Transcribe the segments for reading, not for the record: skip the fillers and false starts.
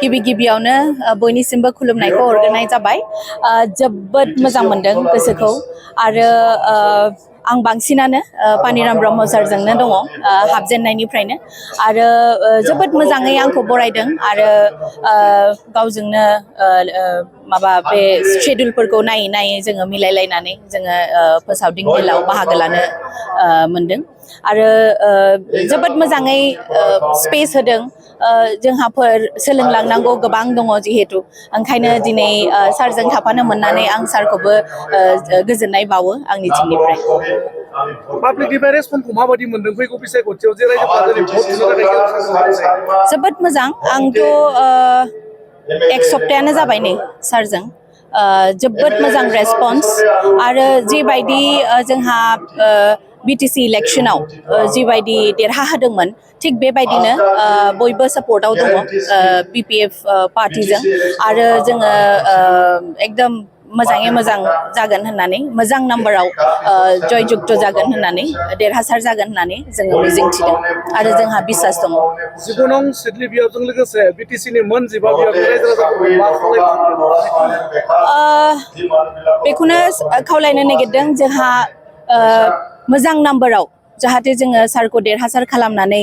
गिबि गिबियावनो बयनिसिमबो खुलुमनायखौ हरग्रोनाय जाबाय जोबोद मोजां मोनदों गोसोखौ आरो आं बांसिनानो पानिराम ब्रह्म सारजोंनो दङ हाबजेननायनिफ्रायनो आरो जोबोद मोजाङै आंखौ बरायदों आरो गावजोंनो माबा बे शेड्युलफोरखौ नायै नायै जोङो मिलायलायनानै जोङो फोसावदिं मेलाव बाहागो लानो मोनदों आरो जोबोद मोजाङै स्पेस होदों जोंहाफोर सोलोंलांनांगौ गोबां दङ जिहेतु ओंखायनो दिनै सारजों थाफानो मोननानै आं सारखौबो गोजोननाय बावो आंनि थिंनिफ्राय पाब्लिकनिफ्राय रेसपन्सखौ माबायदि मोनदों फैगौ बिसायख'थियाव जे रायजोफोरा दिनै भट होनो थाखाय जोबोद मोजां आंथ' एक सप्तायानो जाबाय नै सारजों जोबोद मोजां रेसपन्स आरो जिबायदि जोंहा बिटिसि इलेक्शनाव जिबायदि देरहा होदोंमोन थिग बेबायदिनो बयबो सापर्टआव दङ पिपिएफ पार्टिजों आरो जोङो एकदम मोजाङै मोजां जागोन होननानै मोजां नाम्बाराव जयजुक्त जागोन होननानै देरहासार जागोन होननानै जोङो मिजिंथिदों आरो जोंहा बिसास दङ 19 नं सिडली बियाबजों लोगोसे बिटिसिनि मोन 15 बियाबनि रायजो राजाफोरखौ बेखौनो खावलायनो नागिरदों जोंहा मोजां नाम्बाराव जाहाथे जोङो सारखौ देरहासार खालामनानै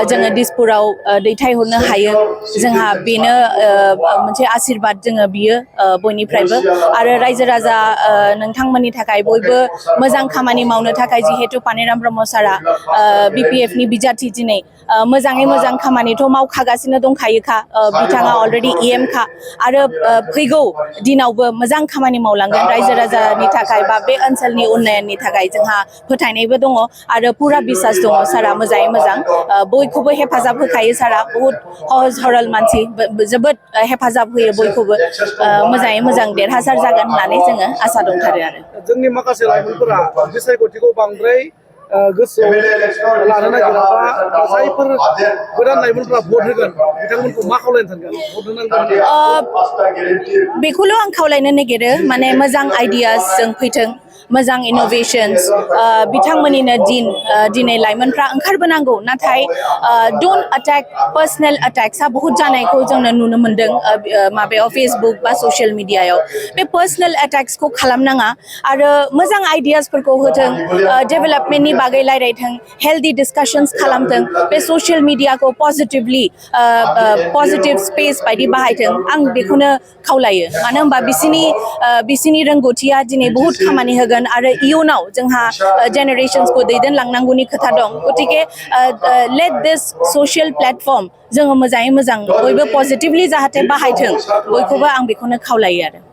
जोङो दिसपुराव दैथायहरनो हायो जोंहा बेनो मोनसे आशीर्बाद जोङो बियो बयनिफ्रायबो आरो रायजो राजा नोंथांमोननि थाखाय बयबो मोजां खामानि मावनो थाखाय जिहेतु पानिराम ब्रह्म सारा बिपिएफनि बिजाथि दिनै मोजाङै मोजां खामानिथ' मावखागासिनो दंखायोखा बिथाङा अलरेडि इएम खा आरो फैगौ दिनावबो मोजां खामानि मावलांगोन रायजो राजानि थाखाय बा बे ओनसोलनि उन्नयननि थाखाय जोंहा फोथायनायबो दङ आरो पुरा बिसास दङ सारा मोजाङै मोजां बयखौबो हेफाजाब होखायो सारा बहुत सहज सरल मानसि जोबोद हेफाजाब होयो बयखौबो मोजाङै मोजां देरहासार जागोन होननानै जोङो आसा दंथारो आरो जोंनि माखासे लाइमोनफोरा बिसायख'थिखौ बांद्राय गोसोआव लानो नागिराबा जायफोर गोदान लाइमोनफोरा भट होगोन बिथांमोनखौ मा खावलायनो सानगोन भट होनांगौ बेखौल' आं खावलायनो नागिरो माने मोजां आइडियासजों फैथों मोजां इन'भेशन्स बिथांमोननिनो दिनै लाइमोनफ्रा ओंखारबोनांगौ नाथाय डन्ट एटाक पार्सनेल एटाक्सआ बहुत जानायखौ जोङो नुनो मोन्दों माबायाव फेसबुक बा ससियेल मिडियायाव बे पार्सनेल एटाक्सखौ खालामनाङा आरो मोजां आइडियासफोरखौ होथों डेभेलपमेन्टनि बागै रायज्लायथों हेल्दि डिसकाशन्स खालामथों बे ससियेल मिडियाखौ पजिटिभलि पजिटिभ स्पेस बायदि बाहायथों आं बेखौनो खावलायो मानो होनबा बिसिनि रोंगौथिया दिनै बहुत खामानि होगोन आरो इयुनाव जोंहा जेनेरेशन्सखौ दैदेनलांनांगौनि खोथा दं गतिके लेट दिस ससियेल प्लेटफर्म जोङो मोजाङै मोजां बयबो पजिटिभलि जाहाथे बाहायथों बयखौबो आं बेखौनो खावलायो आरो